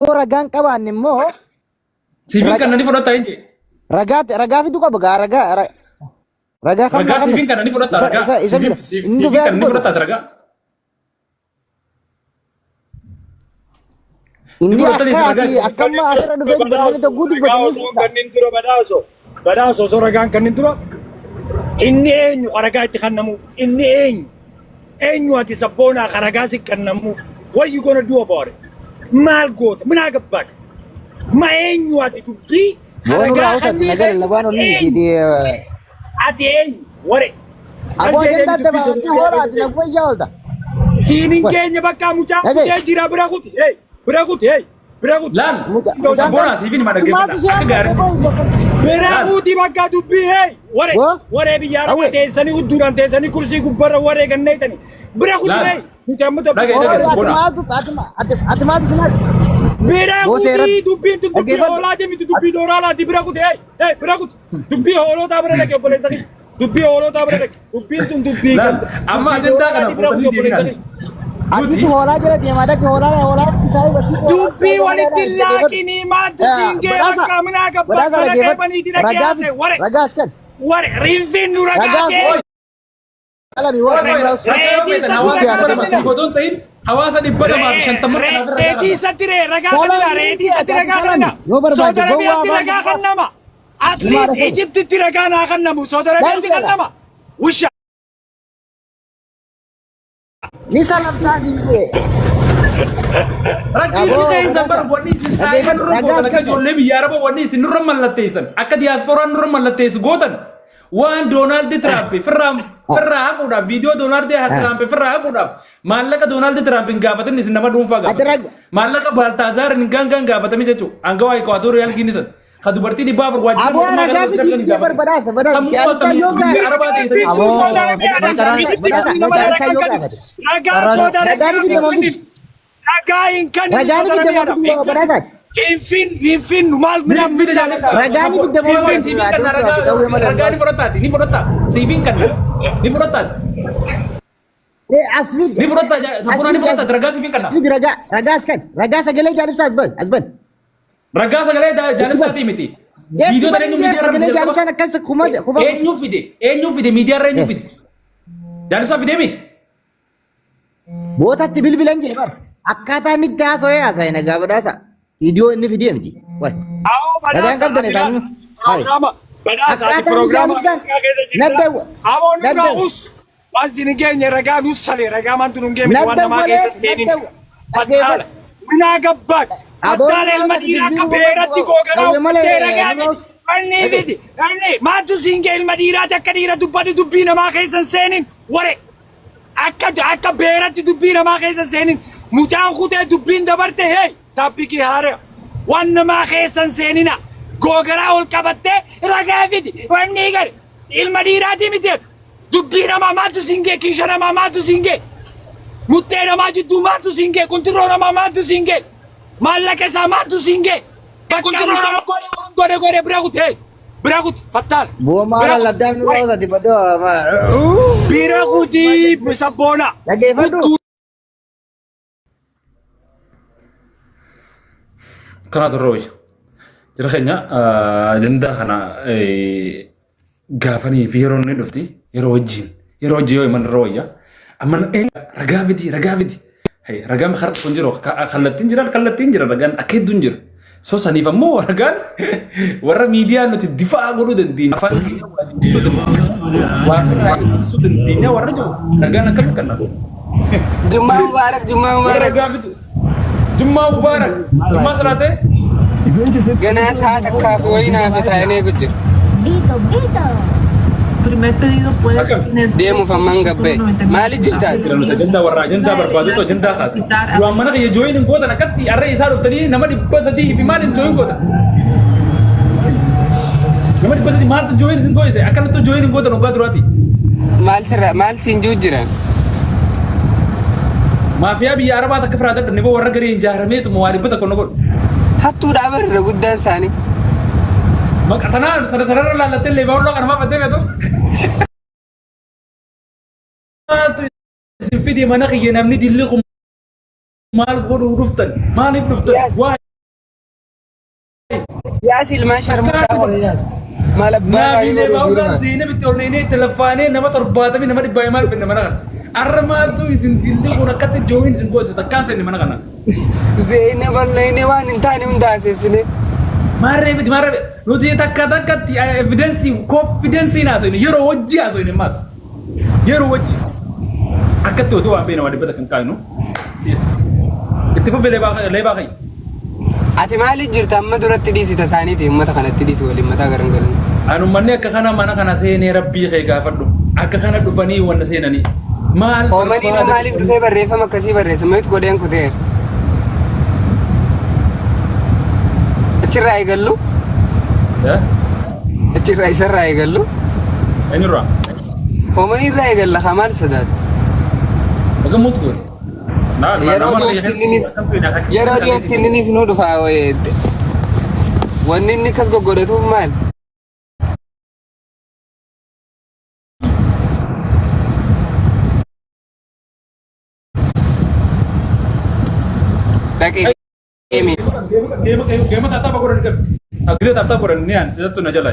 Yoo ragaan qabaanne immoo Siifin raga kanna ni fudhatta hin jee. ragaa ragaa fiduu qaba gaa ragaa ragaa kam Ragaa naa siifin kenna kanna ni fudhatta isa ragaa isa isa siifin bira inni siifin dhufee kanna ni dubbatu fudhatta ragaa. Ni inni fudhattanii akka isin ragaa ati akka amma asirra dhufee dubbatanii tokko Ragaa dubbatanii osoo hin fudha. kennin dura badhaaso. Badhaaso osoo ragaan kennin dura inni eenyu ka ragaa itti kennamuuf inni eenyu eenyu ati sabboonaa ka ragaa si kennamuuf what you gonna do about it maal goota minaa gabbaadha ma eenyu ati dubbii ka Boonu ragaa irraa usatti kennii nagaa kee lallabaan olii eenyu miti. ati eenyu ware Aboo maal jedhee ajandaa adda dubbii baafattee sana hoora ati naguma ijaa oolta. siin hin Wai geenye bakka mucaa dhagaye kutee jira bira kuti hey bira kuti hey bira kuti Laal mucaa mucaan kan sabboonaa siifin hima dhaggeeffadha. maaltu si Akka hammate gaariitti. boo bakka bira Laal kuti bakka dubbii hey ware boo waree biyya arabaa hawwe teessanii udduudhaan teessanii kursii gubbarra waree ganneetanii bira kuti laal hey nuti amma dubbii dhagaye dhagaye Oromoo ati sabboonaa. maaltu ati ati ati maaltu si nyaata? bira Boo kuti seeratti dubbiin tun dubbii dhaggeeffadhu. hoolaati miti dubbii dooraalaati bira kuti hey hey bira kuti dubbii hoolotaa bira dhaqe obboleessa kiyya dubbii hoolotaa bira dhaqe dubbiin tun dubbii Laal ganda amma dubbii ajandaa kana dooraalaati bira fuutanii kuti obboleessa deebinan. kiyya. Nuti Atiitu hoolaa jala deemaa dhaqe hoolaa hoolaa isaa irratti hoolaa Dubbii isaa walitti jala dhaggeeffadhu. laakinii maaltu siin gee Badhaasa bakka minaa gabbaa badhaasa mana kee dhaggeeffadhu. baniiti dhaqee Ragaa haasee fi ware ragaas kan ware rinfiin nu ragaa ragaas kee Oi qalami oi waan oi hundaas ragaa reetii feetan isatti hawaasa nutti ragaa 200 kennina siif otoo hin ta'in hawaasa 250 kanaaf ragaa reetii qabna. isatti ree ragaa kennina Qalami reetii miti isatti ati ati ragaa qalami kennina yoo barbaadde Saudi gowwaa Arabiyaatti afaan ragaa gubbaa kennama at ilmaa least dhaga'e. Egyptitti ragaa naa kennamu Saudi Arabiyaatti Dalgala kennama wisha ni salamtaa siin jee. Rakkinni Aboo keessan badhaasa bar wanni isin saayima dhaggeeffadhu nurra gootan ragaas akka kan ijoollee biyya araba wanni isin nurra mallatteessan akka diyaaspooraan nurra mallatteessu gootan waan Doonaald Tiraamp firraa firraa haquudhaaf viidiyoo Doonaald Tiraamp firraa haquudhaaf maallaqa Doonaald Tiraamp hin gaafatin isin nama dhuunfaa ati gaafatan raga maallaqa Baaltaazaar hin gaangaan gaafatame jechuudha angawaa Ikwaatooriyaal Giinisan Ka dubartii 400 waajjira Aboo mootummaa ragaa keessa fidii hojjetan biyya gaafatan. barbadaasa badhaasa Sammuu jaalachaa akkamii yoo biyya gaafate. Arabaa teessanii Aboo Saudi Arabiyaadhaan badhaasa Egyptitti badhaasa nama jaalachaa ragaa yoo kennu gaafate. ragaa Saudi Ragaan Arabiyaaf fidama hin miti. kennitu ragaa hin kennitu Ragaan Saudi fidama Arabiyaadhaaf miti hin kennitu badhaasaati. hin fin hin finnu maal Ni minaan fida jaalladha. Ragaan Sabbo. fidama Hin miti. siifin kanna Ati ragaa ati qawwee malee ragaa ni fudhataati ni fudhata siifin kanna ni fudhataati As fid ni fudhata as sabboonaa ni fid as fudhataati ragaa siifin kanna. fid ragaa ragaas kan ragaa sagalee jaalibsaa as ban as ban. Ragaa sagalee Itti ban. jaalibsaatii miti. Itti Viidiyoo ban tan eenyu jeer miidiyaa irra sagalee fide jalqaba. jaalibsaan akkas kuma kuma Eenyu fide eenyu fide miidiyaa irra eenyu fide. Jaalibsaa fidee mi? Bootatti bilbilan jee bar. Akkaataa inni itti haasa'ee haasa'e nagaa badhaasa. Viidiyoo inni fidee miti. Wai. Awoo Ragaan badhaasa qabdan ati isaanii. Hai. piroogiraama badhaasa ati Akkaataa inni piroogiraama jaalibsaan Ameerikaa keessa jirta. nadda Awoo nurraa nadda us waan sin hin geenye ragaa nus salee ragaa maantu nun geenye waan nadda namaa walee keessa seenin nadda fattaala dhaggeeffadhu. minaa gabbaak Aboo fattaala ilma nurraa dhiiraa akka dubbii beeratti googanaa qawwee malee uffattee ragaa nurraa miti wanni dhagee. miti wanni maantu siin gee ilma dhiiraati akka dhiira dubbatu dubbii namaa keessa hin seenin ware akka akka beeratti dubbii namaa keessa hin seenin mucaan kutee dubbiin dabarte hey taappikii haara waan namaa keessa hin seenina googaraa ol qabattee ragaa fidi wanni gari ilma dhiiraatii miti ati dubbii namaa maaltu siin gee kiisha namaa maaltu siin gee muttee namaa jidduu maaltu siin gee kuntirroo namaa maaltu siin gee maallaqa isaa maaltu siin gee bakka mucaan godhe waan godhe godhe bira kutee bira kuti fattaala Boo bira maala kuti labdaaf nurraa ware usati badoo. bira kuti sabboona Dhaggeeffadhu. kuttuu Kanaatu irra wayya. Jara keenya ajandaa kana gaafanii fi yeroo inni dhufti yeroo wajjin yeroo wajjin yoo himan irra wayya. Amma ragaa fidi ragaa fidi. Hey, ragaan karaa tokko hin jiru kallattiin jira kallattiin jira ragaan akka hedduun jira. So saniif ammoo ragaan warra miidiyaa nuti difaa godhuu dandeenya afaan keenya waa ittisuu dandeenya waa ofirraa ittisuu dandeenya warra jiru ragaan akkamitti kan dhabu. Jummaa Mubaarak, Jummaa Warra Mubaarak. ragaa fidu. Jummaa Mubaarak. Jummaa salaatee. Ganaa sa'a takkaa fi wayii naaf taa'een eegu jira. Vito, Vito. Primer pedido puede Akkam. tener Deemuuf amman gabbee. Maali jirtaa? Jira nuti ajandaa warra ajandaa barbaadutu ajandaa kaase. Duraan mana kiyya jooyin hin gootan akkatti harree isaa dhuftanii nama 300 fi maaliif jooyin gootan? Nama 300 maaltu jooyin isin gooyise? Akkanattu jooyin hin gootan waggaa duraati. Maal sirra maal siin jiru jira? Maafiyaa biyya Arabaa takka firaa dadhabne boo warra garee hin jaarameetuma waa 100 na godhu. Hattuudha abarra guddaan isaanii. Maqa tanaa tana tanarra laallattee leebaa holloo kana maaf addee beetu? Maaltu isin fide mana kiyya namni dilli kun maal godhuu dhuftan? Maaliif dhuftan? Yes. Waa Yaas ilmaan sharmuuxaa kun. Maal abbaa gaarii Naafilee godhuuf baa'uudhaan jiru. seenee itti olneenee itti laffaanee nama 70 nama dhibbaa maal finne mana kana. Arra maaltu isin dilli kun akkatti jooyin isin goose takkaan seenne mana kana. Zeena balleeyne waan hin taane hunda haasessine. Maarree miti maarree nuti takka takkatti evidensii konfidensiin haasofne yeroo wajji haasofne maas yeroo wajji akkatti otoo waan beena waan dhibbata kan kaaynu itti fufi leebaa kayyi. Ati maaliif jirta amma duratti dhiisita isaaniiti uummata kanatti dhiisi waliin mataa garan galan. An ummanni akka kana mana kana seenee rabbii kee gaafadhu akka kana dhufanii wanna seenanii maal Oomaniin barbaada maaliif dhufee barreeffama akkasii barreessa mute godheen kuteera. Achirraa eegallu Eh? achirraa isarraa eegallu Eenyurraa? Oomanii irraa eegalla haa maal sodaatu. Baga mute goote. Yeroo dhiyootti inninis yeroo dhiyootti inninis nu dhufa wanni inni akkas goggodhatuuf maal? Dhaqee deemi. Geema taataa godhan qabi. Gidee taataa godhan ni aan sirrattu na jala.